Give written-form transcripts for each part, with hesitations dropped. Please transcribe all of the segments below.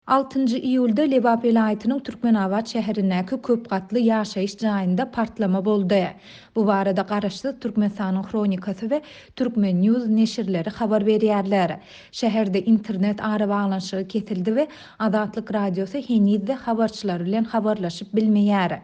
Altynjy iýulda Lebap welaýatynyň Türkmenabat şäherindäki köp gatly ýaşaýyş jaýynda partlama boldy. Bu barada Garaşsyz Türkmenistanyň Hronikasy we Turkmen. News neşirleri habar berýärler. Şäherde internet arabaglanyşygy kesildi we Azatlyk Radiosy heniz-de habarçylary bilen habarlaşyp bilmeýär.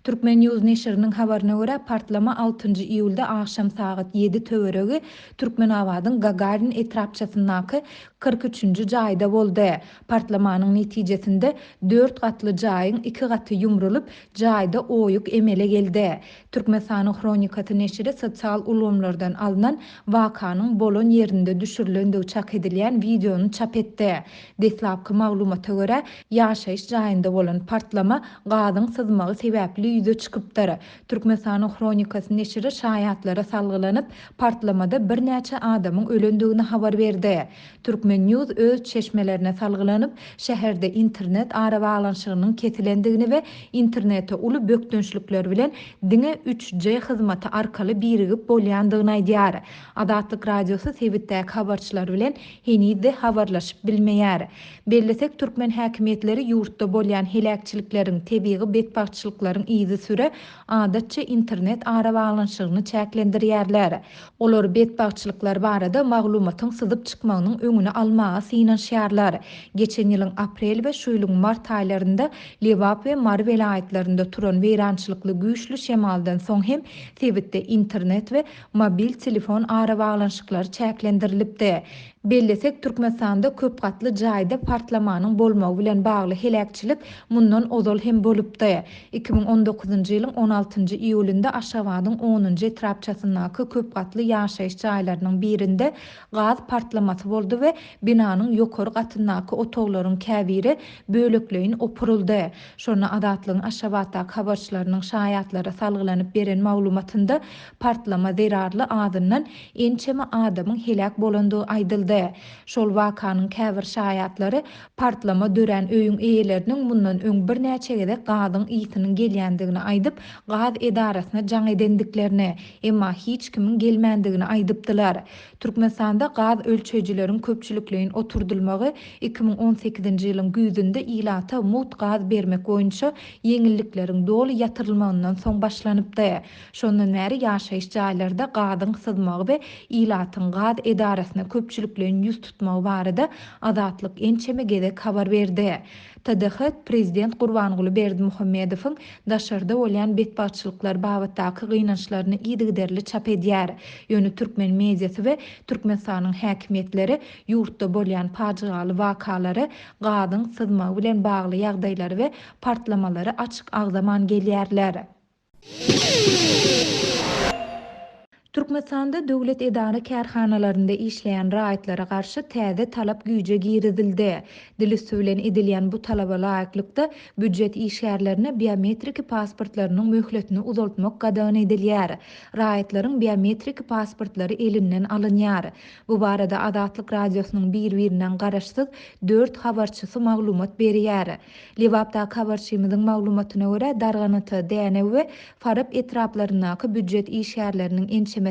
Turkmen. News neşiriniň habaryna görä, partlama altynjy iýulda agşam sagat ýedi töweregi Türkmenabadyň Gagarin etrapçasyndaky 43-nji jaýda boldy. Partlamanyň netijesinde dört gatly jaýyň iki gaty ýumrulyp, jaýda oýuk emele geldi. Türkmenistanyň Hronikasy neşiri sosial ulgamlardan alnan wakanyň bolan ýerinde düşürilendigi çak edilýän wideony çap etdi. Deslapky maglumata görä, ýaşaýyş jaýynda bolan partlama gazyň syzmagy sebäpli ýüze çykypdyr. Türkmenistanyň Hronikasy neşiri şaýatlara salgylanyp, partlamada birnäçe adamyň ölendigini habar berdi. Turkmen. News öz çeşmelerine salgylanyp, şäherde internet arabaglanyşygynyň kesilendigini we internete uly bökdençlikler bilen diňe üç G hyzmaty arkaly birigip bolýandygyny aýdýar. Azatlyk Radiosy sebitdäki habarçylar bilen heniz-de habarlaşyp bilmeýär. Bellesek, türkmen häkimiýetleri ýurtda bolýan heläkçilikleriň, tebigy betbagtçylyklaryň yzysüre adatça internet arabaglanyşygyny çäklendirýärler. Olar betbagtçylyklar barada maglumatyň syzyp çykmagynyň öňüni almaga synanyşýarlar. Geçen ýylyň aprel we şu ýylyň mart aýlarynda Lebap we Mary welaýatlarynda turan weýrançylykly güýçli şemaldan soň hem sebitde internet we mobil telefon arabaglanyşyklary çäklendirilipdi. Bellesek, Türkmenistanda köp gatly jaýda partlamanyň bolmagy bilen bagly heläkçilik mundan ozal hem bolupdy. 2019-njy ýylyň on altynjy iýulynda Aşgabadyň onunjy etrapçasyndaky köp gatly ýaşaýyş jaýlarynyň birinde gaz partlamasy boldy we binanyň ýokary gatyndaky otaglaryň käbiri bölekleýin opuryldy. Şonda Azatlygyň Aşgabatdaky habarçylarynyň şaýatlara salgylanyp beren maglumatynda Partlama zerarly azyndan ençeme adamyň heläk bolandygy aýdyldy. Şol wakanyň käbir şaýatlary partlama dörän öýüň eýeleriniň mundan öň birnäçe gezek gazyň ysynyň gelýändigini aýdyp, gaz edarasyna jaň edendiklerini, emma hiç kimiň gelmändigini aýdypdylar. Türkmenistanda gaz ölçeýjileriň köpçülikleýin oturdylmagy 2018-nji ýylyň güýzünde ilata mugt gaz bermek boýunça ýeňillikleriň doly ýatyrylmagyndan soň başlanypdy. Şondan bäri ýaşaýyş jaýlarda gazyň syzmagy we ilatyň gaz edarasyna köpçülikleýin ýüz tutmagy barada Azatlyk ençeme gezek habar berdi. TDH prezident Gurbanguly Berdimuhamedowyň daşarda bolýan betbagtçylyklar babatdaky gynançlaryny yzygiderli çap edýär. Ýöne türkmen mediasy we Türkmenistanyň häkimiýetleri ýurtda bolýan pajygaly wakalary, gazyň syzmagy bilen bagly ýagdaýlary we partlamalary açyk agzaman gelýärler. Türkmenistanda döwlet edara-kärhanalarynda işleýän raýatlara garşy täze talap güýje girizildi. Dil üsti bilen edilýän bu talaba laýyklykda, býujet işgärlerine biometriki pasportlarynyň möhletini uzaltmak gadagan edilýär. Raýatlaryň biometriki pasportlary elinden alynýar. Bu barada Azatlyk Radiosynyň bir-birinden garaşsyz dört habarçysy maglumat berýär. Lebapdaky habarçymyzyň maglumatyna görä, Darganata, Dänew we Farap etraplaryndaky býujet işgärleriniň ençemesine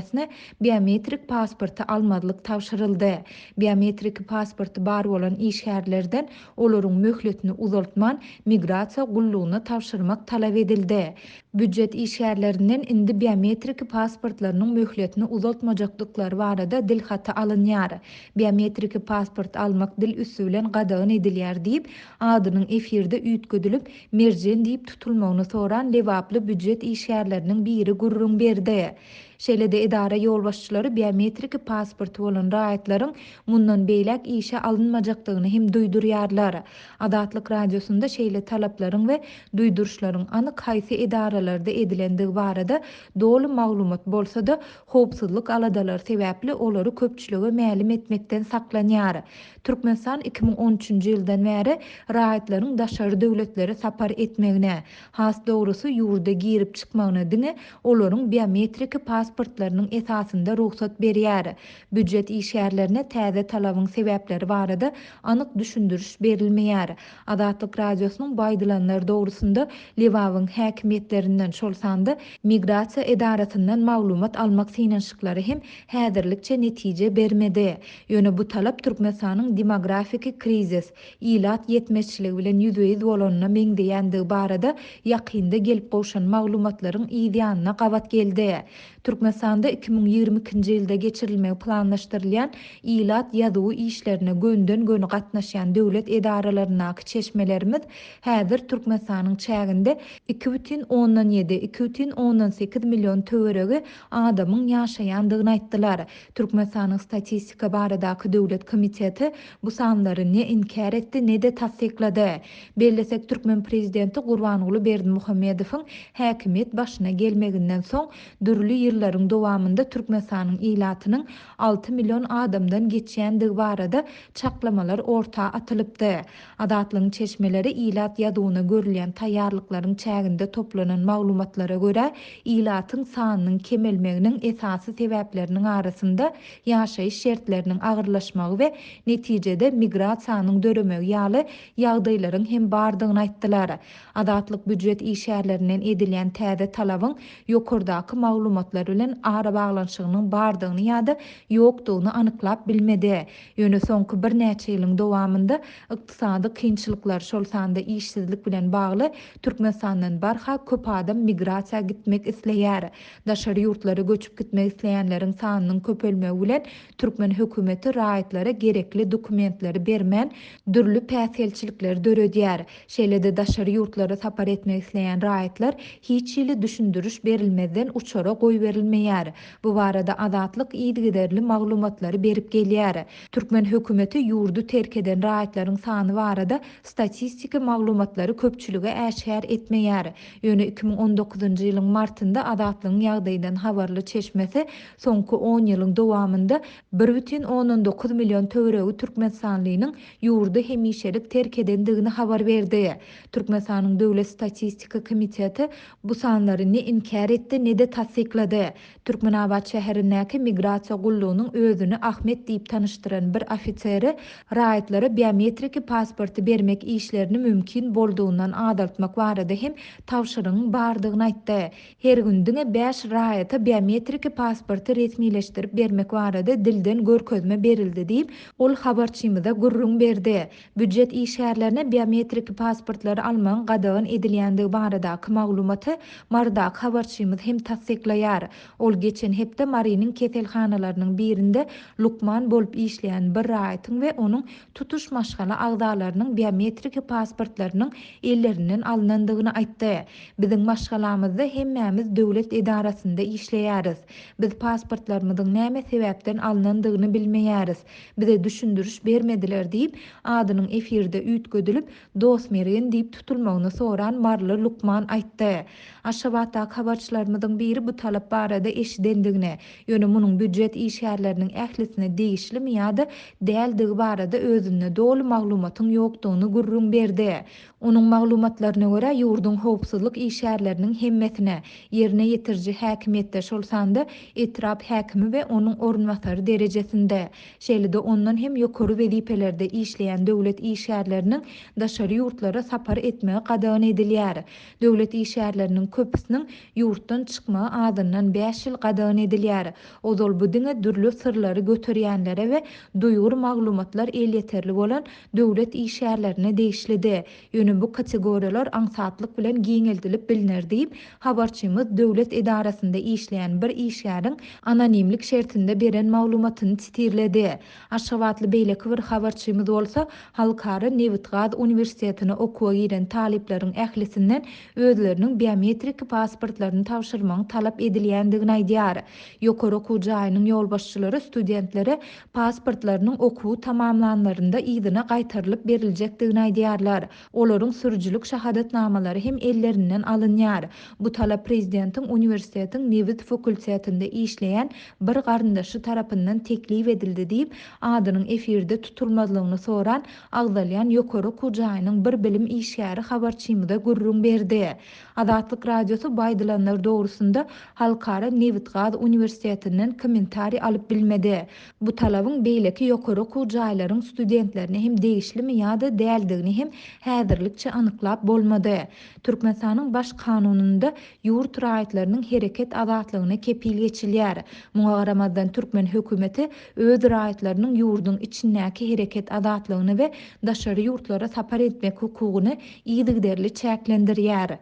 biometrik pasporty almazlyk tabşyryldy. Biometriki pasporty bar bolan işgärlerden olaryň möhletini uzaltman, migrasiýa gullugyna tabşyrmak talap edildi. Býujet işgärlerinden indi biometriki pasportlarynyň möhletini uzaltmajakdyklary barada dilhaty alynýar. Biometriki pasport almak dil üsti bilen gadagan edilýär diýip, adynyň efirde üýtgedilip, Merjen diýip tutulmagyny soran lebaply býujet işgärleriniň biri gürrüň berdi. Şeýle-de edara ýolbaşçylary biometriki pasporty bolan raýatlaryň mundan beýläk işe alynmajakdygyny hem duýdurýarlar. Azatlyk Radiosynda şeýle talaplaryň we duýduryşlaryň anyk haýsy edaralarda edilendigi barada doly maglumat bolsa-da, howpsuzlyk aladalary sebäpli olary köpçülige mälim etmekden saklanýar. Türkmenistan 2013-nji ýyldan bäri raýatlaryň daşary döwletlere sapar etmegine, has dogrusy ýurda girip-çykmagyna diňe olaryň biometriki pasportlary. pasportlarynyň esasynda rugsat berýär. Býujet işgärlerine täze talabyň sebäpleri barada anyk düşündiriş berilmeýär. Azatlyk Radiosynyň bu aýdylanlar dogrusynda Lebabyň häkimiýetlerinden, şol sanda migrasiýa edarasyndan maglumat almak synanyşyklary hem häzirlikçe netije bermedi. Ýöne bu talap Türkmenistanyň demografiki krizis, ilat ýetmezçiligi bilen ýüzbe-ýüz bolanyna meňzeýändigi barada ýakynda gelip gowşan maglumatlaryň yz ýanyna gabat geldi. Türkmenistanda 2022-nji ýylda geçirilmegi planlaşdyrylýan ilat ýazuwy işlerine gönden-göni gatnaşýan döwlet edaralaryndaky çeşmelerimiz häzir Türkmenistanyň çäginde 2,7, 2,8 million töweregi adamyň ýaşaýandygyny aýtdylar. Türkmenistanyň Statistika baradaky döwlet komiteti bu sanlary ne inkär etdi, ne-de tassyklady. Bellesek, türkmen prezidenti Gurbanguly Berdimuhamedowyň häkimiýet başyna gelmeginden soň, dürli ýyllaryň dowamynda Türkmenistanyň ilatynyň 6 million adamdan geçýändigi barada çaklamalar orta atylypdy. Azatlygyň çeşmeleri ilat ýazuwyna görülýän taýýarlyklaryň çäginde toplanan maglumatlara görä, ilatyň sanynyň kemelmeginiň esasy sebäpleriniň arasynda ýaşaýyş şertleriniň agyrlaşmagy we netijede migrasiýanyň döremegi ýaly ýagdaýlaryň hem bardygyny aýtdylar. Azatlyk býujet işgärlerinden edilýän täze talabyň ýokardaky maglumatlar bilen arabaglanyşygynyň bardygyny ýa-da ýokdugyny anyklap bilmedi. Ýöne soňky birnäçe ýylyň dowamynda ykdysady kynçylyklar, şol sanda işsizlik bilen bagly Türkmenistandan barha köp adam migrasiýa gitmek isleýär. Daşary ýurtlara göçüp gitmek isleýänleriň sanynyň köpelmegi bilen türkmen hökümeti raýatlara gerekli dokumentleri bermän, dürli päsgelçilikleri döredýär. Şeýle-de daşary ýurtlara sapar etmek isleýän raýatlar hiç hili düşündiriş berilmezden uçara goýberilmeýär. Bu barada Azatlyk yzygiderli maglumatlary berip gelýär. Türkmen hökümeti ýurdy terk eden raýatlaryň sany barada statistiki maglumatlary köpçülige äşgär etmeýär. Ýöne 2019-njy ýylyň martynda Azatlygyň ýagdaýdan habarly çeşmesi soňky on ýylyň dowamynda bir bütin ondan dokuz million töweregi türkmenistanlynyň ýurdy hemişelik terk edendigini habar berdi. Türkmenistanyň Döwlet statistika komiteti bu sanlary ne inkär etdi, ne-de tassyklady. Türkmenabat şäherindäki migrasiýa gullugynyň özüni Ahmet diýip tanyşdyran bir ofiseri raýatlara biometriki pasporty bermek işlerini mümkin boldugyndan azaltmak barada hem tabşyrygyň bardygyny aýtdy. Her gün diňe bäş raýata biometriki pasporty resmileşdirip bermek barada dilden görkezme berildi diýip, ol habarçymyza gürrüň berdi. Býujet işgärlerine biometriki pasportlary almagyň gadagan edilýändigi baradaky maglumaty Marydaky habarçymyz hem tassyklaýar. Ol geçen hepde Marynyň keselhanalarynyň birinde lukman bolup işleýän bir raýatyň we onuň tutuş maşgala agzalarynyň biometriki pasportlarynyň ellerinden alnandygyny aýtdy. Biziň maşgalamyzda hemmämiz döwlet edarasynda işleýäris. Biz pasportlarymyzyň näme sebäpden alnandygyny bilmeýäris. Bize düşündiriş bermediler diýip, adynyň efirde üýtgedilip, Dostmergen diýip tutulmagyny soran maryly lukman aýtdy. Aşgabatdaky habarçylarymyzyň biri bu talap barada eşidendigini, ýöne munuň býujet işgärleriniň ählisine degişlimi ýa-da däldigi barada özünde doly maglumatyň ýokdugyny gürrüň berdi. Onuň maglumatlaryna görä, ýurduň howpsuzlyk işgärleriniň hemmesine, ýerine ýetiriji häkimiýetde, şol sanda etrap häkimi we onuň orunbasary derejesinde, şeýle-de ondan hem ýokary wezipelerde işleýän döwlet işgärleriniň daşary ýurtlara sapar etmegi gadagan edilýär. Döwlet işgärleriniň köpüsiniň ýurtdan çykmagy azyndan bäş ýyl gadagan edilýär. Ozal bu diňe dürli syrlary göterýänlere we duýgur maglumatlar elýeterli bolan döwlet işgärlerine degişlidi. Ýöne bu kategoriýalar aňsatlyk bilen giňeldilip bilner diýip, habarçymyz döwlet edarasynda işleýän bir işgäriň anonimlik şertinde beren maglumatyny sitirledi. Aşgabatly beýleki bir habarçymyz bolsa, Halkara nebitgaz uniwersitetine okuwa giren talyplaryň ählisinden özleriniň biometrik pasportlaryny tabşyrmagyň talap edilýändigini aýdýar. Ýokary okuw jaýynyň ýolbaşçylary studentlere pasportlarynyň okuwy tamamlanlarynda yzyna gaýtarylyp beriljekdigini aýdýarlar. Olaryň sürüjilik şahadatnamalary hem ellerinden alynýar. Bu talap prezidentiň uniwersitetiň nebit fakultetinde işleýän bir garyndaşy tarapyndan teklip edildi diýip, adynyň efirde tutulmazlygyny soran agzalýan ýokary okuw jaýynyň bir bilim işgäri habarçymyza gürrüň berdi. Azatlyk Radiosy bu aýdylanlar dogrusynda Halkara. Halkara nebit-gaz uniwersitetinden kommentariý alyp bilmedi. Bu talabyň beýleki ýokary okuw jaýlaryň studentlerine hem degişlimi ýa-da däldigini hem häzirlikçe anyklap bolmady. Türkmenistanyň Baş Kanunynda ýurt raýatlarynyň hereket azatlygyna kepil geçilýär. Muňa garamazdan türkmen hökümeti öz raýatlarynyň ýurduň içindäki hereket azatlygyny we daşary ýurtlara sapar etmek hukugyny yzygiderli çäklendirýär.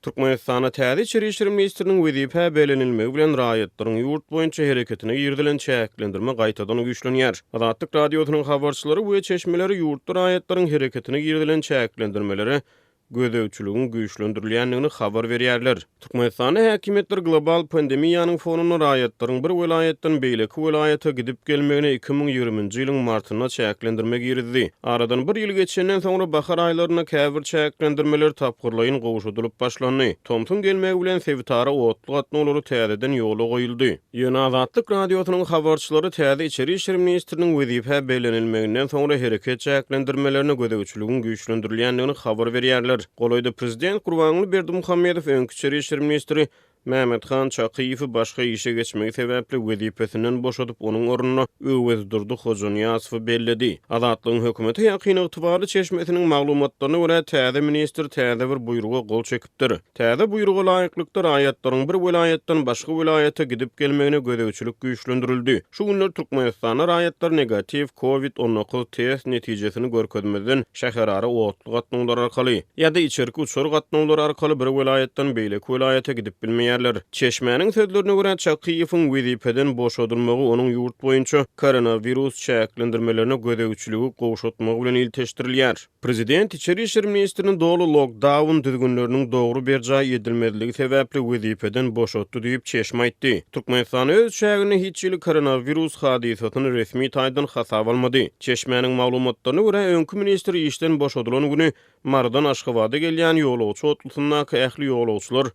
Türkmenistanda täze içeri işler ministriniň wezipä bellenilmegi bilen raýatlaryň ýurt boýunça hereketine girizilen çäklendirme gaýtadan güýçlenýär. Azatlyk Radiosynyň habarçylary we çeşmeleri ýurtda raýatlaryň hereketine girizilen çäklendirmelere gözegçiligiň güýçlendirilýändigini habar berýärler. Türkmenistanda häkimiýetler global pandemiýanyň fonunda raýatlaryň bir welaýatdan beýleki welaýata gidip-gelmegine 2020-nji ýylyň martynda çäklendirme girizdi. Aradan bir ýyl geçenden soňra bahar aýlarynda käbir çäklendirmeler tapgyrlaýyn gowşadylyp başlandy. Tomsuň gelmegi bilen sebitara otly gatnawlary täzeden ýola goýuldy. Ýöne Azatlyk Radiosynyň habarçylary täze içeri işler ministriniň wezipä bellenilmeginden soňra hereket çäklendirmelerine gözegçiligiň güýçlendirilýändigini habar berýärler. Golaýda prezident Gurbanguly Berdimuhamedow öňki içeri işler ministri Mämmethan Çakyýewi başga işe geçmegi sebäpli wezipesinden boşadyp, onuň ornuna Öwezdurdy Hojanyýazowy belledi. Azatlygyň hökümete ýakyn ygtybarly çeşmesiniň maglumatlaryna görä, täze ministr täze bir buýruga gol çekipdir. Täze buýruga laýyklykda, raýatlaryň bir welaýatdan başga welaýata gidip-gelmegine gözegçilik güýçlendirildi. Şu günler Türkmenistanda raýatlar negatiw Covid 19 test netijesini görkezmezden şäherara otly gatnawlary arkaly ýa-da içerki uçar gatnawlary arkaly bir welaýatdan beýleki welaýata gidip bilmeýärler. Çeşmäniň sözlerine görä, Çakyýewiň wezipeden boşadylmagy onuň ýurt boýunça koronawirus çäklendirmelerine gözegçiligi gowşatmagy bilen ilteşdirilýär. Prezident içeri işler ministrini doly lokdaun düzgünleriniň dogry berjaý edilmezligi sebäpli wezipeden boşatdy diýip, çeşme aýtdy. Türkmenistan öz çäginde hiç hili koronawirus hadysasyny resmi taýdan hasaba almady. Çeşmäniň maglumatlaryna görä, öňki ministr işden boşadylan güni Marydan Aşgabada gelýän ýolagçy otlusyndaky ähli ýolagçylar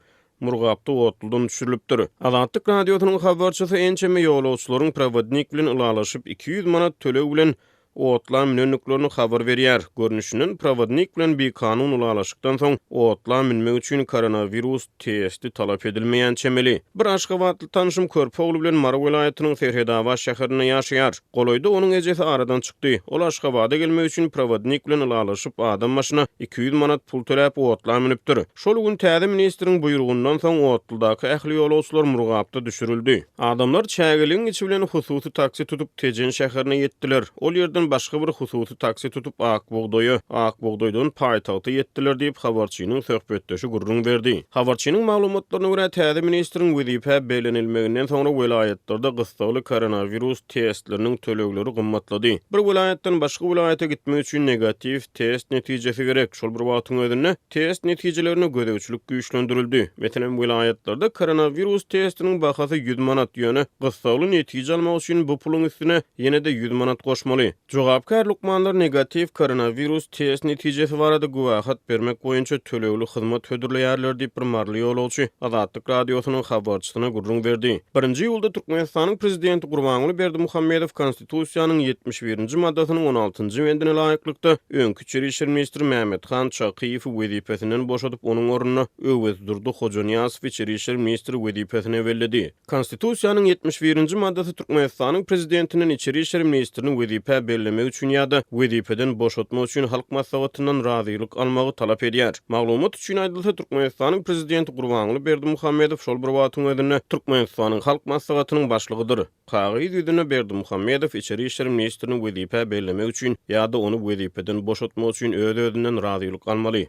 Murgapda otludan düşürilipdir. Azatlyk Radiosynyň habarçysy ençeme ýolagçylaryň prowodnik bilen ylalaşyp, 200 manat töleg bilen otla münendiklerini habar berýär. Görnüşinden, prowodnik bilen bikanun ylalaşykdan soň, otla münmek üçin koronawirus testi talap edilmeýän çemeli. Bir aşgabatly tanşym körpe ogly bilen Mary welaýatynyň Serhetabat şäherinde ýaşaýar. Golaýda onuň ejesi aradan çykdy. Ol Aşgabada gelmek üçin prowodnik bilen ylalaşyp, adam başyna 200 manat pul töläp, otla münüpdir. Şol gün täze ministriň buýrugyndan soň otludaky ähli ýolagçylar Murgapda düşürildi. Adamlar çägeligiň içi bilen hususy taksi tutup Tejen şäherine ýetdiler. Ol ýerden başga bir hususy taksi tutup Akbugdaýa, Akbugdaýdan paýtagta ýetdiler diýip, habarçynyň söhbetdeşi gürrüň berdi. Habarçynyň maglumatlaryna görä, täze ministriň wezipä bellenilmeginden soňra welaýatlarda gyssagly koronawirus testleriniň tölegleri gymmatlady. Bir welaýatdan başga welaýata gitmek üçin negatiw test netijesi gerek. Şol bir wagtyň özünde, test netijelerine gözegçilik güýçlendirildi. Meselem, welaýatlarda koronawirus testiniň bahasy 100 manat, ýöne gyssagly netije almak üçin bu puluň üstüne ýene-de 100 manat goşmaly. Jogapkär lukmanlar negatiw koronawirus test netijesi barada güwähat bermek boýunça tölegli hyzmat hödürleýärler diýip, bir maryly ýolagçy Azatlyk Radiosynyň habarçysyna gürrüň berdi. Birinji iýulda Türkmenistanyň Prezidenti Gurbanguly Berdimuhamedow Konstitusiýanyň 71-nji maddasynyň on altynjy bendine laýyklykda, öňki içeri işler ministri Mämmethan Çakyýewi wezipesinden boşadyp, onuň ornuna Öwezdurdy Hojanyýazowy içeri işler ministri wezipesine belledi. Konstitusiýanyň 71-nji maddasy Türkmenistanyň Prezidentinden içeri işler ministrini wezipä bellemek üçin ýa-da wezipeden boşatmak üçin Halk Maslahatyndan razylyk almagy talap edýär. Maglumat üçin aýdylsa, Türkmenistanyň Prezidenti Gurbanguly Berdimuhamedow şol bir wagtyň özünde Türkmenistanyň Halk Maslahatynyň Başlygydyr. Kagyz ýüzünde Berdimuhamedow içeri işler ministrini wezipä bellemek üçin ýa-da ony wezipeden boşatmak üçin öz-özünden razylyk almaly.